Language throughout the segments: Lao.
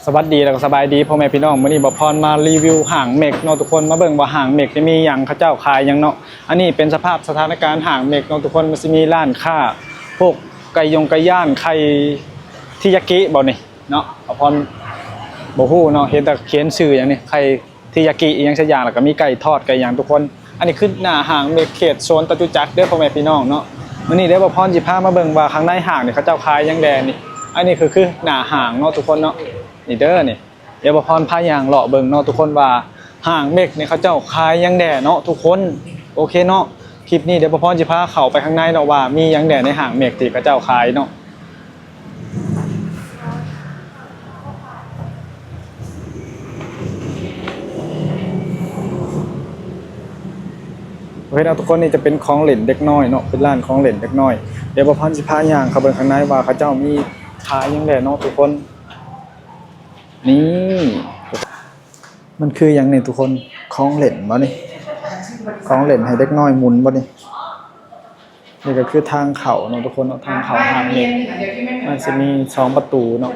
ສະຫວັດດີ ແລ້ວກໍສະບາຍດີພໍ່ແມ່ພີ່ນ້ອງ. ມື້ນີ້ບ່າວພອນມາຣີວິວຫ້າງເມັກເນາະທຸກຄົນ, ມາເບິ່ງວ່າຫ້າງເມັກນີ້ມີຫຍັງ ເຂົາເຈົ້າຂາຍຫຍັງເນາະ. ອັນນີ້ເປັນສະພາບສະຖານະການຫ້າງເມັກເນາະທຸກຄົນ, ມັນຊິມີຮ້ານຄ້າ ພວກໄກ່ຢົງໄກ່ຍ່າງ ໄຂ່ທີ່ຢາກິບໍ່ນີ້ເນາະ. ບ່າວພອນບໍ່ຮູ້ເນາະ, ເຫັນແຕ່ຂຽນຊື່ຫຍັງນີ້ ໄຂ່ທີ່ຢາກິອີ່ຫຍັງສັກຢ່າງ, ແລ້ວກໍມີໄກ່ທອດໄກ່ຫຍັງທຸກຄົນ. ອັນນີ້ຄືໜ້າຫ້າງເມັກເຂດສວນຈະຕຸຈັກເດີພໍ່ແມ່ພີ່ນ້ອງເນາະ. ມື້ນີ້ເດີບ່າວພອນຊິພາມາເບິ່ງວ່າຂ້າງໃນຫ້າງນີ້ເຂົາເຈົ້າຂາຍຫຍັງແດ່ນີ້. ອັນນີ້ຄື ຄືໜ້າຫ້າງເນາະທຸກຄົນເນາະ. ນີ້ເດີນີ້ ດຽວບ່າວພອນພາຍ່າງເລາະເບິ່ງເນາະທຸກຄົນ ວ່າຫ້າງເມັກນີ້ເຂົາເຈົ້າຂາຍຫຍັງແດ່ເນາະທຸກຄົນ. ໂອເຄເນາະ, ຄລິບນີ້ດຽວບ່າວພອນຊິພາເຂົ້າໄປຂ້າງໃນເນາະ ວ່າມີຫຍັງແດ່ໃນຫ້າງເມັກທີ່ເຂົາເຈົ້າຂາຍເນາະ. ໂອເຄເນາະທຸກຄົນ, ນີ້ຈະເປັນຂອງຫຼິ້ນເດັກນ້ອຍເນາະ, ເປັນຮ້ານຂອງຫຼິ້ນເດັກນ້ອຍ. ດຽວບ່າວພອນຊິພາຍ່າງເຂົ້າເບິ່ງຂ້າງໃນວ່າເຂົາເຈົ້າມີຂາຍຫຍັງແດ່ເນາະທຸກຄົນ. ນີ້ ມັນຄືຫຍັງນີ້ທຸກຄົນ? ຂອງຫຼິ້ນບໍ່ນີ້? ຂອງຫຼິ້ນໃຫ້ເດັກນ້ອຍໝູນບໍ່ນີ້? ນີ້ກໍຄືທາງເຂົ້າເນາະທຸກຄົນເນາະ, ທາງເຂົ້າຫ້າງນີ້ ມັນຊິມີສອງປະຕູເນາະ.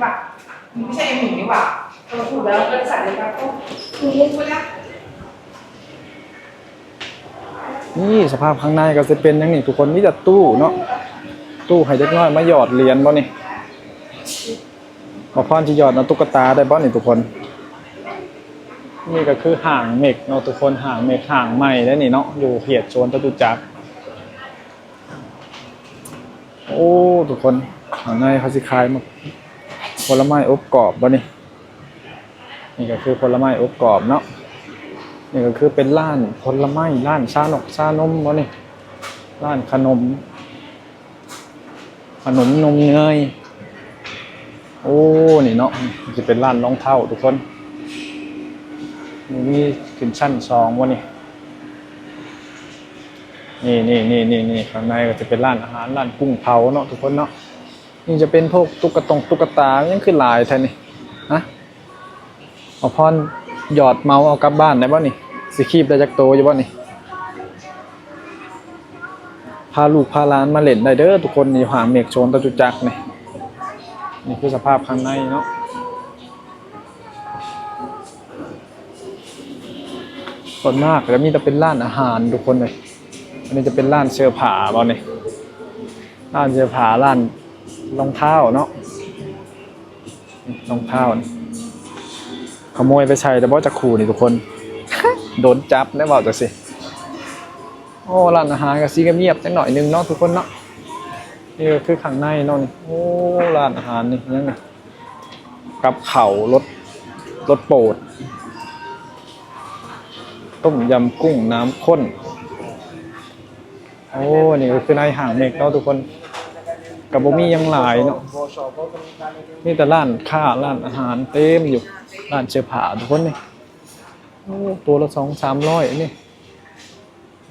ນີ້ສະພາບຂ້າງໃນກໍຊິເປັນຫຍັງນີ້ທຸກຄົນ, ມີແຕ່ຕູ້ເນາະ, ຕູ້ໃຫ້ເດັກນ້ອຍມາຫຍອດຫຼຽນບໍ່ນີ້? ບ່າວພອນຊິຫຍອດເອົາຕຸກກະຕາໄດ້ບໍ່ນີ້ທຸກຄົນ? ນີ້ກໍຄືຫ້າງເມັກເນາະທຸກຄົນ, ຫ້າງເມັກ ຫ້າງໃໝ່ເດ້ນີ້ເນາະ, ຢູ່ເຂດສວນຈະຕຸຈັກ. ໂອ້ ທຸກຄົນ, ຂ້າງໃນເຂົາຊິຂາຍໝາກ ຜົນລະໄມ້ອົບກອບບໍ່ນີ້? ນີ້ກໍຄືຜົນລະໄມ້ອົບກອບເນາະ. ນີ້ກໍຄືເປັນຮ້ານຜົນລະໄມ້, ຮ້ານຊານົກຊານົມບໍ່ນີ້? ຮ້ານຂະໜົມ ຂະໜົມນົມເນີຍ. ໂອ້ ນີ້ເນາະ, ຊິເປັນຮ້ານລອງເທົ້າທຸກຄົນ. ມີຂຶ້ນຊັ້ນສອງບໍ່ນີ້? ນີ້ໆໆໆ ຂ້າງໃນກໍຈະເປັນຮ້ານອາຫານ, ຮ້ານກຸ້ງເຜົາເນາະທຸກຄົນເນາະ. ນີ້ຈະເປັນພວກຕຸກກະຕົງຕຸກກະຕາ, ຫຍັງຄືຫຼາຍແທ້ນີ້? ຮະ? ບ່າວພອນຫຍອດເໝົາເອົາກັບບ້ານໄດ້ບໍ່ນີ້? ຊິຄີບໄດ້ຈັກໂຕຢູ່ບໍ່ນີ້? ພາລູກພາຫຼານມາຫຼິ້ນໄດ້ເດີທຸກຄົນ, ຢູ່ຫ້າງເມັກໂຊນຈະຕຸຈັກນີ້. ນີ້ຄືສະພາບຂ້າງໃນເນາະ. ສ່ວນມາກກໍຈະມີແຕ່ເປັນຮ້ານອາຫານທຸກຄົນເອີຍ. ອັນນີ້ຈະເປັນຮ້ານເສື້ອຜ້າບໍ່ນີ້? ຮ້ານເສື້ອຜ້າ, ຮ້ານລອງເທົ້າເນາະ. ນີ້ລອງເທົ້ານີ້ ຂະໂມຍໄປໃສ່ແລ້ວບໍ່ຈັກຄູ່ນີ້ທຸກຄົນ? ໂດນຈັບແລ້ວເວົ້າຈັ່ງຊີ້. ໂອ້ ຮ້ານອາຫານກໍຊິງຽບໆຈັກໜ້ອຍໜຶ່ງເນາະທຸກຄົນເນາະ. ນີ້ກໍຄືຂ້າງໃນເນາະນີ້. ໂອ້ ຮ້ານອາຫານນີ້ຫຍັງນີ້? ກັບເຂົ້າ ລົດ ລົດໂປດ ຕົ້ມຍຳກຸ້ງນ້ຳຂຸ້ນ. ໂອ້ ນີ້ກໍຄືໃນຫ້າງເມັກເນາະທຸກຄົນ, ກໍບໍ່ມີຫຍັງຫຼາຍເນາະ, ມີແຕ່ຮ້ານຄ້າ ຮ້ານອາຫານເຕັມຢູ່. ຮ້ານເສື້ອຜ້າທຸກຄົນນີ້. ໂອ້ ຕົວລະສອງສາມຮ້ອຍນີ້.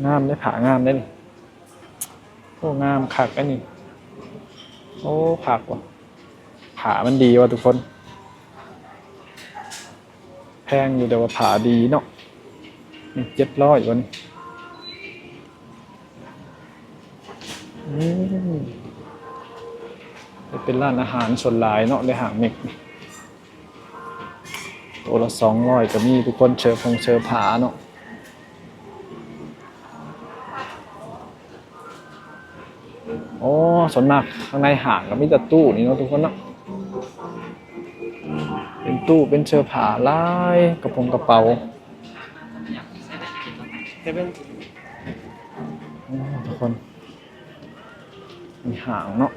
ງາມເດ້, ຜ້າງາມເດ້ນີ້. ໂອ້ ງາມຄັກອັນນີ້. ໂອ້ ຄັກວ່ະ, ຜ້າມັນດີວ່ະທຸກຄົນ. ແພງຢູ່ ແຕ່ວ່າຜ້າດີເນາະ. ນີ້ເຈັດຮ້ອຍວ່ະນີ້. ອືມ ເປັນຮ້ານອາຫານສ່ວນຫຼາຍເນາະ ໃນຫ້າງເມັກ. ໂຕລະສອງຮ້ອຍກໍມີທຸກຄົນ, ເສື້ອຜົງເສື້ອຜ້າເນາະ. ໂອ້ ສ່ວນມາກຂ້າງໃນຫ້າງກໍມີແຕ່ຕູ້ນີ້ເນາະທຸກຄົນເນາະ. ເປັນຕູ້ ເປັນເສື້ອຜ້າຫຼາຍ, ກະປົງກະເປົາ. ໂອ້ ທຸກຄົນ, ມີຫ້າງເນາະ.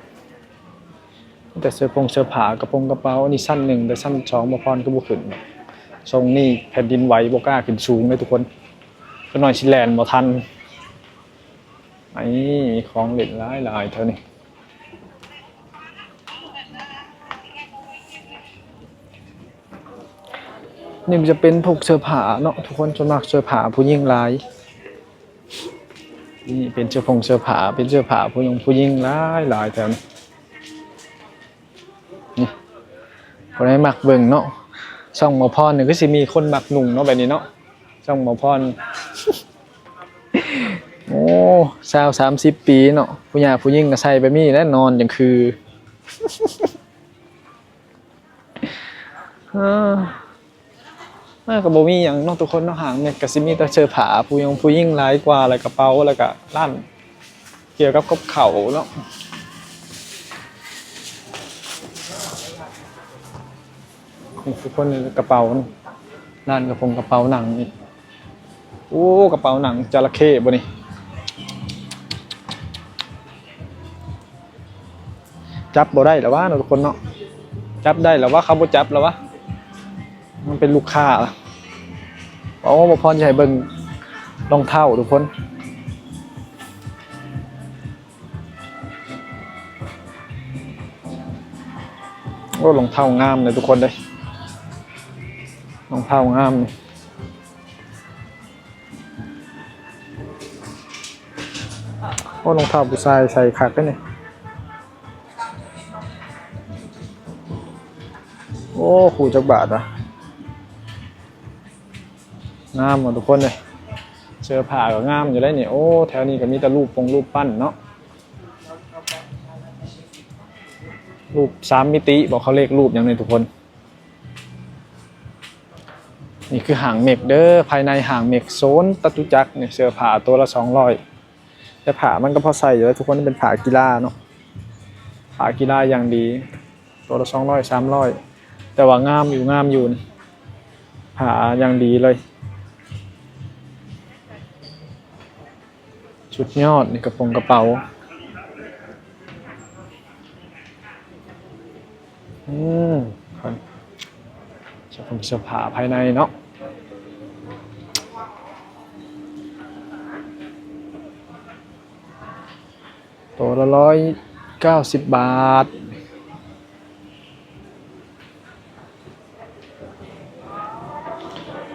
ມີແຕ່ເສື້ອຜົງເສື້ອຜ້າ, ກະປົງກະເປົາ. ອັນນີ້ຊັ້ນໜຶ່ງ, ແຕ່ຊັ້ນສອງບ່າວພອນຄືບໍ່ຂຶ້ນເນາະ. ຊົງນີ້ແຜ່ນດິນໄຫວ, ບໍ່ກ້າຂຶ້ນສູງເດ້ທຸກຄົນ, ຈັກໜ້ອຍຊິແລ່ນບໍ່ທັນ. ນີ້ ມີຂອງຫຼິ້ນຫຼາຍໆແຖວນີ້. ນີ້ມັນຈະເປັນພວກເສື້ອຜ້າເນາະທຸກຄົນ, ສ່ວນມາກເສື້ອຜ້າຜູ້ຍິງຫຼາຍ. ນີ້ເປັນເສື້ອຜົງເສື້ອຜ້າ, ເປັນເສື້ອຜ້າຜູ້ຍົງຜູ້ຍິງຫຼາຍໆແຖວນີ້. ນີ້ ຜູ້ໃດມັກເບິ່ງເນາະ, ຊ່ອງໝໍພອນນີ້ຄືຊິມີຄົນມັກນຸ່ງເນາະ ແບບນີ້ເນາະ, ຊ່ອງໝໍພອນ. ໂອ້ ຊາວສາມສິບປີເນາະ, ຜູ້ຍ່າຜູ້ຍິງກໍໃສ່ແບບນີ້ແຫຼະ ນອນຈັ່ງຄື. ເອີ ມັນກໍບໍ່ມີຫຍັງເນາະທຸກຄົນເນາະ, ຫ້າງແມັກກໍຊິມີແຕ່ເສື້ອຜ້າຜູ້ຍົງຜູ້ຍິງຫຼາຍກວ່າ ແລ້ວກະເປົາ ແລ້ວກະຮ້ານກ່ຽວກັບກັບເຂົ້າເນາະ. ນີ້ທຸກຄົນ ນີ້ກະເປົາ ນີ້ ຮ້ານກະໂປງກະເປົາໜັງນີ້. ໂອ້ ກະເປົາໜັງຈະລະເຂ້ບໍ່ນີ້? ຈັບບໍ່ໄດ້ລະວະເນາະທຸກຄົນເນາະ, ຈັບໄດ້ລະວະ ເຂົາບໍ່ຈັບລະວະ ມັນເປັນລູກຄ້າ. ໂອ້ ບ່າວພອນຈະໃຫ້ເບິ່ງລອງເທົ້າທຸກຄົນ. ໂອ້ ລອງເທົ້າງາມເດ້ທຸກຄົນເດ້, ລອງເທົ້າງາມ. ໂອ້ ລອງເທົ້າຜູ້ຊາຍໃສ່ຄັກເດ້ນີ້. ໂອ້ ຄູ່ຈັກບາດວະ? ງາມຫວະທຸກຄົນເອີຍ, ເສື້ອຜ້າກໍງາມຢູ່ໄດ໋ນີ້. ໂອ້ ແຖວນີ້ກໍມີແຕ່ຮູບປົງຮູບປັ້ນເນາະ, ຮູບສາມມິຕິບໍ ເຂົາລຽກຮູບຫຍັງນີ້ທຸກຄົນ. ນີ້ຄືຫ້າງເມັກເດີ, ພາຍໃນຫ້າງເມັກໂຊນຈະຕຸຈັກນີ້ ເສື້ອຜ້າໂຕລະສອງຮ້ອຍ, ແຕ່ຜ້າມັນກໍພໍໃຊ້ຢູ່ແຫຼະທຸກຄົນ, ເປັນຜ້າກິລາເນາະ, ຜ້າກິລາຢ່າງດີ. ໂຕລະສອງຮ້ອຍ ສາມຮ້ອຍ ແຕ່ວ່າງາມຢູ່ ງາມຢູ່ນີ້, ຜ້າຢ່າງດີເລີຍ. ສຸດຍອດ ນີ້ກະໂປງກະເປົາ. ອືມ ເສື້ອຜ້າພາຍໃນເນາະ. ໂຕລະຮ້ອຍເກົ້າສິບບາດ.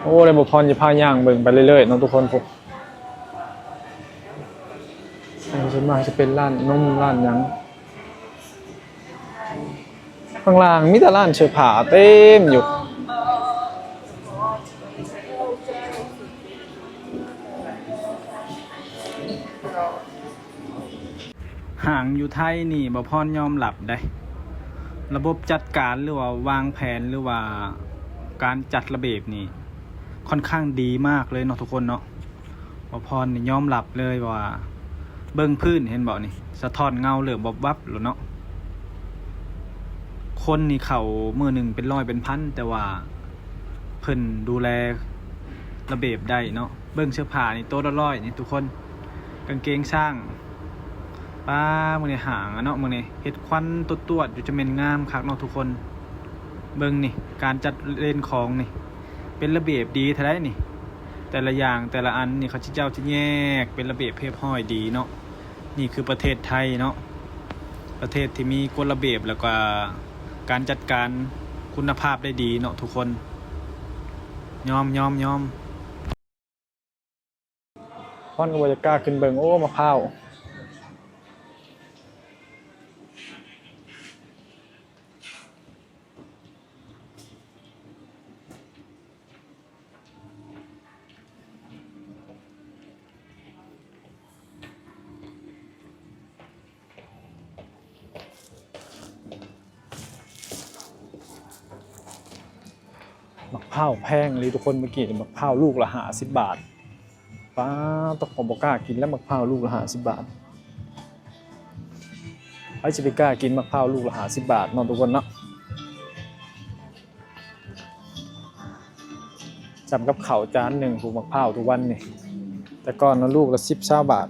ໂອ້ ແລ້ວບ່າວພອນຈະພາຍ່າງເບິ່ງໄປເລື້ອຍໆເນາະທຸກຄົນ. ພວກ ອັນນີ້ສ່ວນມາກຈະເປັນຮ້ານນົມ ຮ້ານຫຍັງ. ຂ້າງລ່າງມີແຕ່ຮ້ານເສື້ອຜ້າເຕັມຢູ່. ຫ້າງຢູ່ໄທນີ້ ບ່າວພອນຍອມຮັບໄດ໋, ລະບົບຈັດການ ຫຼືວ່າວາງແຜນ ຫຼືວ່າການຈັດລະບຽບນີ້ ຂ້ອນຂ້າງດີມາກເລີຍເນາະທຸກຄົນເນາະ. ບ່າວພອນນີ້ຍອມຮັບເລີຍວ່າ ເບິ່ງພື້ນເຫັນບໍ່ນີ້ ສະທ້ອນເງົາເລີ່ມວັບໆແລ້ວເນາະ. ຄົນນີ້ເຂົ້າມື້ໜຶ່ງເປັນຮ້ອຍເປັນພັນ ແຕ່ວ່າເພິ່ນດູແລລະບຽບໄດ້ເນາະ. ເບິ່ງເສື້ອຜ້ານີ້ໂຕລະຮ້ອຍນີ້ທຸກຄົນ, ກາງເກງຊ້າງ. ປ້າ ມື້ນີ້ຫ້າງອະເນາະ, ມື້ນີ້ເຮັດຄວັນຕວດໆຢູ່ ຈະແມ່ນງາມຄັກເນາະທຸກຄົນ. ເບິ່ງນີ້ ການຈັດເລນຂອງນີ້ ເປັນລະບຽບດີເທົ່າໃດນີ້, ແຕ່ລະຢ່າງແຕ່ລະອັນນີ້ ເຂົາເຈົ້າຈະແຍກເປັນລະບຽບຮຽບຮ້ອຍດີເນາະ. ນີ້ຄືປະເທດໄທເນາະ, ປະເທດທີ່ມີກົດລະບຽບ ແລ້ວກະການຈັດການຄຸນນະພາບໄດ້ດີເນາະທຸກຄົນ. ຍອມ ຍອມ ຍອມ. ພອນກໍບໍ່ຢາກກ້າຂຶ້ນເບິ່ງ. ໂອ້ ໝາກພ້າວ. ໝາກພ້າວແພງອີ່ຫຼີທຸກຄົນ, ເມື່ອກີ້ນີ້ໝາກພ້າວລູກລະຫ້າສິບບາດ. ປ້າດ ຕ້ອງ ຂ້ອຍບໍ່ກ້າກິນແລ້ວ ໝາກພ້າວລູກລະຫ້າສິບບາດ. ໃຜຊິໄປກ້າກິນໝາກພ້າວລູກລະຫ້າສິບບາດເນາະທຸກຄົນເນາະ. ສ່ຳກັບເຂົ້າຈານໜຶ່ງພຸ້ນ ໝາກພ້າວທຸກວັນນີ້, ແຕ່ກ່ອນນະ ລູກລະສິບ ຊາວບາດ.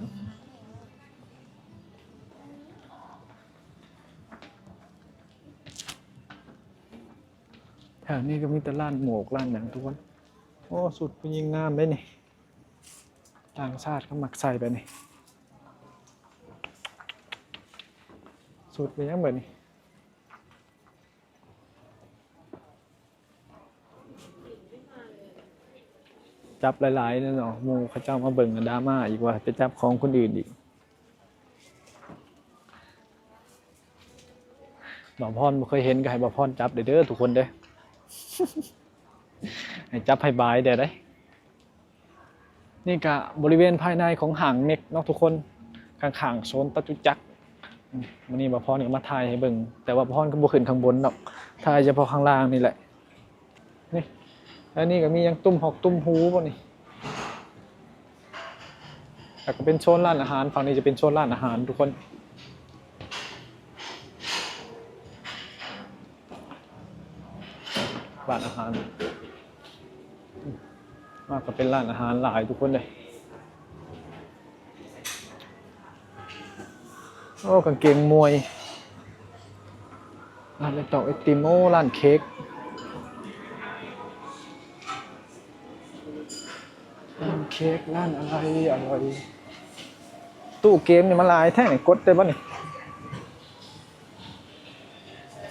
ແຖວນີ້ກໍມີແຕ່ຮ້ານໝວກ ຮ້ານຫຍັງທຸກຄົນ. ໂອ້ ຊຸດຜູ້ຍິງງາມເດ້ນີ້, ຕ່າງຊາດເຂົາມັກໃສ່ແບບນີ້. ຊຸດເປັນຫຍັງບາດນີ້? ຈັບຫຼາຍໆແລ້ວເນາະ, ໝູ່ເຂົາເຈົ້າມາເບິ່ງກໍດຣາມາອີກວ່າໄປຈັບຂອງຄົນອື່ນອີກ. ບ່າວພອນບໍ່ເຄີຍເຫັນກໍໃຫ້ບ່າວພອນຈັບເດີ ເດີທຸກຄົນເດີ, ໃຫ້ຈັບໃຫ້ບາຍແດ່ໄດ໋. ນີ້ກະບໍລິເວນພາຍໃນຂອງຫ້າງເມັກເນາະທຸກຄົນ, ຂ້າງໆໂຊນຈະຕຸຈັກ. ມື້ນີ້ບ່າວພອນກໍມາຖ່າຍໃຫ້ເບິ່ງ, ແຕ່ວ່າບ່າວພອນກໍບໍ່ຂຶ້ນຂ້າງບົນດອກ, ຖ່າຍສະເພາະຂ້າງລ່າງນີ້ແຫຼະ. ນີ້ ອັນນີ້ກໍມີຫຍັງ ຕຸ້ມຫອກ ຕຸ້ມຫູບໍ່ນີ້. ແລ້ວກໍເປັນໂຊນຮ້ານອາຫານ ຝັ່ງນີ້ຈະເປັນໂຊນຮ້ານອາຫານທຸກຄົນ ຮ້ານອາຫານ ມາກໍເປັນຮ້ານອາຫານຫຼາຍທຸກຄົນເດ້. ໂອ້ ກາງເກງມວຍ ຮ້ານໄອຕອກໄອຕິມ ໂອ້ ຮ້ານເຄັກ ຮ້ານເຄັກ ຮ້ານອະໄລອະໄລ. ຕູ້ເກມນີ້ມັນຫຼາຍແທ້ນີ້ ກົດໄດ້ບໍ່ນີ້?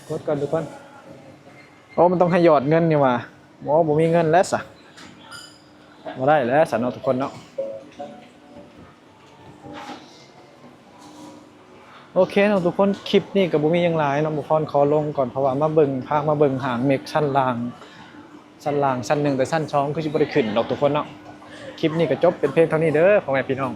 ກົດກ່ອນທຸກຄົນ. ໂອ້ ມັນຕ້ອງໃຫ້ຫຍອດເງິນນີ້ຫວ່າ. ໂອ້ ບໍ່ມີເງິນແລ້ວຊະ ບໍ່ໄດ້ແລ້ວຊະເນາະທຸກຄົນເນາະ. ໂອເຄເນາະທຸກຄົນ ຄລິບນີ້ກໍບໍ່ມີຫຍັງຫຼາຍເນາະ ໝໍພອນຂໍລົງກ່ອນ ເພາະວ່າມາເບິ່ງ ພາມາເບິ່ງຫ້າງເມັກຊັ້ນລ່າງ ຊັ້ນລ່າງຊັ້ນໜຶ່ງ ແຕ່ຊັ້ນສອງຄືຊິບໍ່ໄດ້ຂຶ້ນດອກທຸກຄົນເນາະ. ຄລິບນີ້ກໍຈົບເປັນພຽງເທົ່ານີ້ເດີພໍ່ແມ່ພີ່ນ້ອງ.